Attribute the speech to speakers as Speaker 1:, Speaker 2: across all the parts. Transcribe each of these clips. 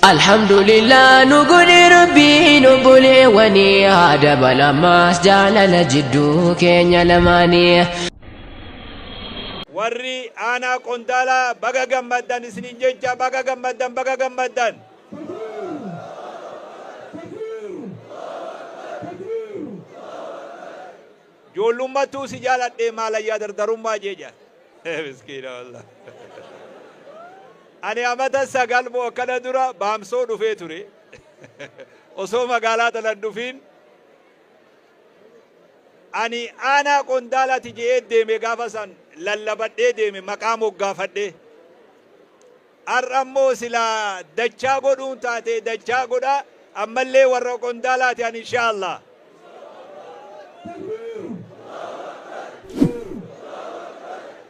Speaker 1: Alhamdulillah nu godhe Rabbiin obboleewwanii haa dabalamaas jaalala jidduu keenya lamaanii.
Speaker 2: Warri aanaa Qondaalaa baga gammaddan isiniin jecha, baga gammaddan, baga gammaddan. Joollummattuu si jaaladhee maalayyaa dardarummaa jee jaan. Miskiina wallah. Ani amata 9 moo akkana dura Baamsoo dhufee ture. Osoo magaalaa tana hin dhufiin ani aanaa Qondaalati je'ee deeme, gaafa san lallabadhee deeme, maqaa moggaafadhee. Har'a immoo silaa dachaa godhuun taate dachaa godha, ammallee warra Qondaalaati ani inshaallah.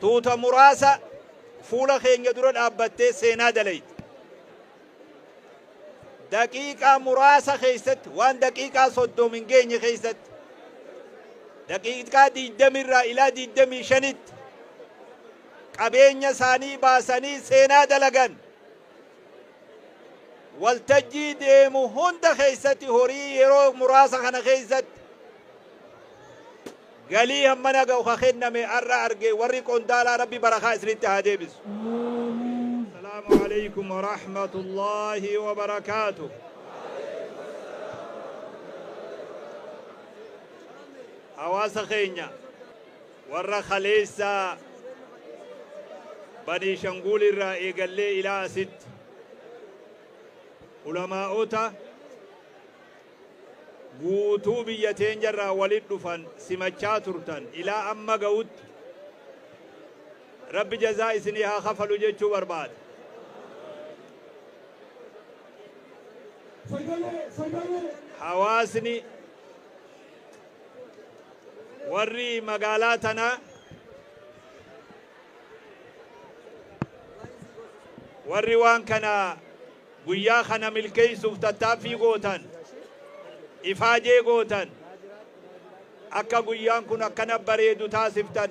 Speaker 2: Tuuta muraasa fuula keenya dura dhaabbattee seenaa dalayte. Daqiiqaa muraasa keessatti, waan daqiiqaa 30 hin geenye keessatti, daqiiqaa 20 irraa ilaa 25tti qabeenya isaanii baasanii seenaa dalagan. Waltajjii deemu hunda keessatti horii yeroo muraasa kana keessatti galii hammana ga'u ka kenname har'a arge. Warri Qondaalaa, Rabbi barakaa isinitti haa deebisu. Assalaamu alaikum wa rahmatullahi wa barakaatuh. Hawaasa keenya warra kaleessa Baniishanguul irraa eegallee ilaa asitti ulamaa'ota guutuu biyya teenya irraa walit dhufan simachaa turtan ilaa amma ga'utti, Rabbi jazaa isinii haa kafalu jechuu barbaada. Hawaasni warri magaalaa tanaa, warri waan kana guyyaa kana milkeessuuf tattaaffii gootan, ifaajee gootan, akka guyyaan kun akkana bareedu taasiftan,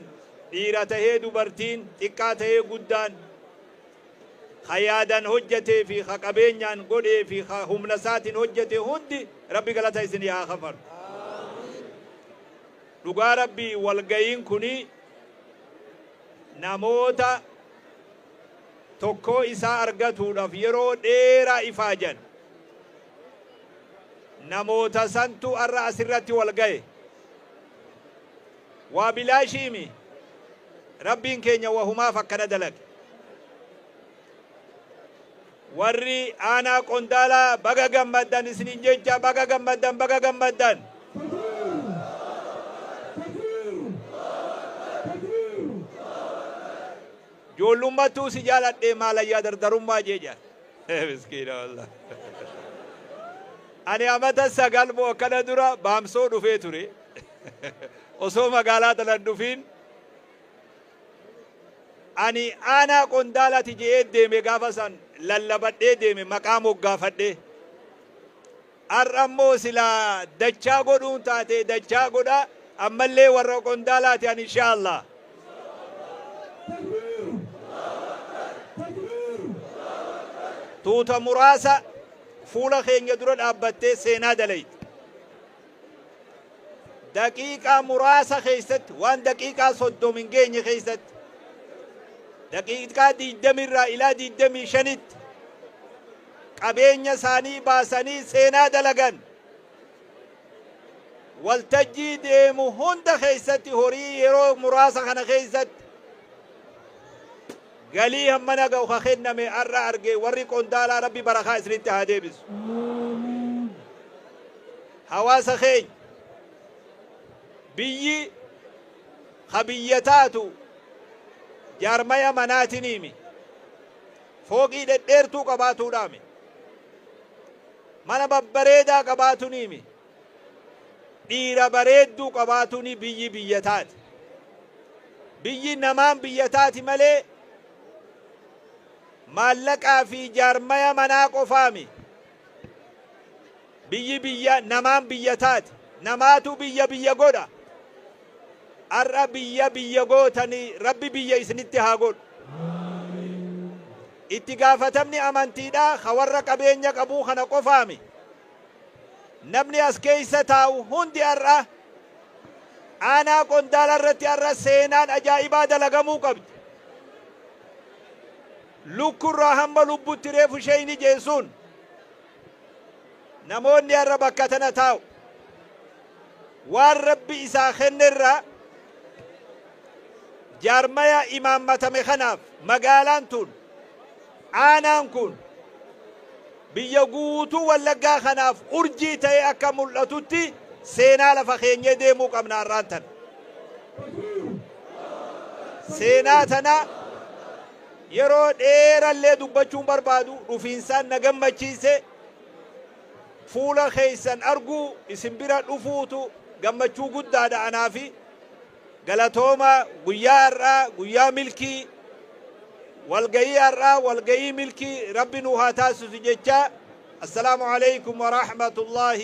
Speaker 2: dhiira tahee dubartiin, xiqqaa tahee guddaan, ka yaadan hojjetee fi ka qabeenyaan godhee fi ka humna isaatiin hojjete hundi, Rabbi galata isinii haa kafalu. Dhugaa Rabbii, walga'iin kuni namoota tokkoo isaa argatuudhaaf yeroo dheeraa ifaajan. Namoota santu har'a asirratti wal gahe. Waa bilaashiimi. Rabbiin keenya wahumaaf akkana dalage. Warri aanaa Qondaalaa baga gammaddan isiniin jecha, baga gammaddan, baga gammaddan. Joollummattuu si jaaladhee maalayyaa dardarummaa jee jaan. Miskiina wallah. Ani amata 9 moo akkana dura Baamsoo dhufee ture. Osoo magaalaa tana hin dhufiin ani aanaa Qondaalati je'ee deeme, gaafa san lallabadhee deeme, maqaa moggaafadhee. Har'a immoo silaa dachaa godhuun taate dachaa godha, ammallee warra Qondaalaati ani inshaallah. Tuuta muraasa fuula keenya dura dhaabbattee seenaa dalayte. Daqiiqaa muraasa keessatti, waan daqiiqaa 30 hin geenye keessatti, daqiiqaa 20 irraa ilaa 25tti qabeenya isaanii baasanii seenaa dalagan. Waltajjii deemu hunda keessatti horii yeroo muraasa kana keessatti galii hammana ga'u ka kenname har'a arge. Warri Qondaalaa, Rabbi barakaa isinitti haa deebisu. Hawaasa keenya, biyyi ka biyya taatu jaarmaya manaatiniimi, fooqii dhedheertuu qabaatuudhaami, mana babbareedaa qabaatuniimi, dhiira bareedduu qabaatuni biyyi biyya taati. Biyyi namaan biyya taati malee maallaqaa fi jaarmaya manaa qofaami. Biyyi biyya namaan biyya taati. Namaatu biyya biyya godha. Har'a biyya biyya gootanii, Rabbi biyya isinitti haa godhu. Itti gaafatamni amantiidhaa ka warra qabeenya qabuu kana qofaami. Namni as keessa taa'u hundi har'a aanaa Qondaala irratti har'a seenaan ajaa'ibaa dalagamuu qabdi. Lukkurraa hamma lubbutti reefu sheeyni jeessuun namoonni har'a bakka tana taa'u waan Rabbi isaa kennerraa jaarmaya imaammatame kanaaf magaalaan tun, aanaan kun biyya guutuu Wallaggaa kanaaf urjii ta'ee akka mul'atutti seenaa lafa keenyee deemuu qabna har'aan tana. Seenaa tana yeroo dheerallee dubbachuun barbaadu, dhufiinsaan na gammachiise. Fuula keessan arguu, isin bira dhufuutu gammachuu guddaadha anaafi. Galatooma. Guyyaa har'aa guyyaa milkii, walgayii har'aa walgayii milkii Rabbi nu haa taasisu jecha. Assalaamu alaykum wa rahmatullahi.